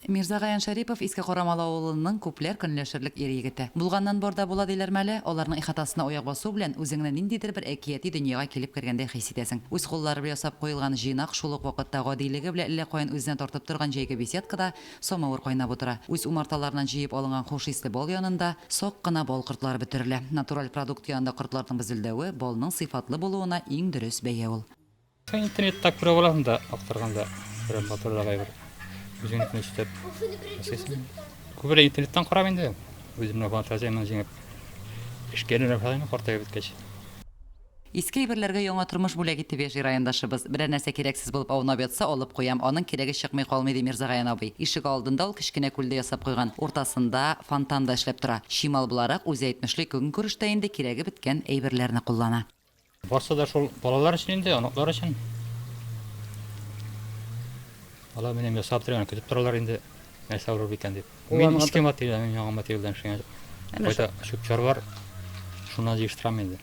Мирзагаян Шәрипов Иске Карамалы авылының күпләр көнләшерлек ир-егете. Булганнан бар да була диләрме әле? Аларның ихатасына аяк басу белән, үзеңне ниндидер бер әкияти дөньяга килеп кергәндәй хис итәсең. Үз куллары белән ясап куелган җыйнак, шул ук вакытта гадилеге белән әллә каян үзенә тартып торган җәйге беседкада самавыр кайнап утыра. Үз умарталарыннан җыеп алынган хуш исле бал янында сак кына бал кортлары бөтерелә. Натураль продукт янында кортларның безелдәве, балның сыйфатлы булуына иң дөрес бәя ул. Интернетта күрә аласың да, актарганда берәр матуррак әйбер үзеңнекен өстәп ясыйсың. Күбрәк интернеттан карап инде, үземнең фантазиямне җиңеп эшкә өйрәнә башладым картаеп беткәч. Иске әйберләргә яңа тормыш бүләк итеп яши райондашыбыз. Берәр нәрсә кирәксез булып аунап ятса, алып куям, аның кирәге чыкмый калмый, ди Мирзагаян абый. Ишек алдында ул кечкенә күл дә ясап куйган. Уртасында фонтан да эшләп тора. Чимал буларак, үзе әйтмешли, көнкүрештә инде кирәге беткән әйберләрне куллана. Барсы да шул балалар өчен инде, оныклар өчен. Алар минем ясап торган көтеп торалар инде, нәрсә булыр икән дип. Мин иске материал, мин яңа материалдан эшләгән. Кайда чүп-чар бар, шуннан җыештырам инде.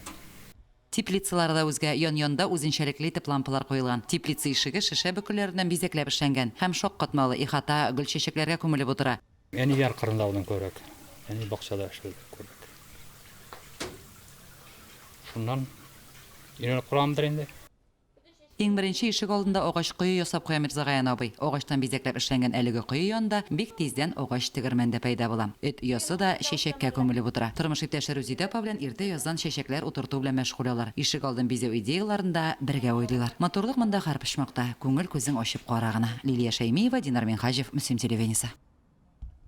Теплицалары да үзгә, ян-янда үзенчәлекле итеп лампалар куелган. Теплица ишеге шешә бөкеләреннән бизәкләп эшләнгән. Һәм шаккатмалы, ихата гөл-чәчәкләргә күмелеп утыра. Әни яр кырында булдым күбрәк. Әни бакчада эшләде күбрәк. Шуннан өйрәнеп калгандыр инде. Иң беренче ишек алдында агач кое ясап куя Мирзагаян абый. Агачтан бизәкләп эшләнгән әлеге кое янында бик тиздән агач тегермән дә пәйда була. Эт оясы да чәчәккә күмелеп утыра. Тормыш иптәше Рүзидә апа белән иртә яздан чәчәкләр утырту белән мәшгуль алар. Ишек алдын бизәү идеяләрен дә бергә уйлыйлар. Матурлык монда һәр почмакта. Күңел күзең ачып кара гына. Лилия Шәймиева, Динар Минһаҗев, Мөслим телевидениесе.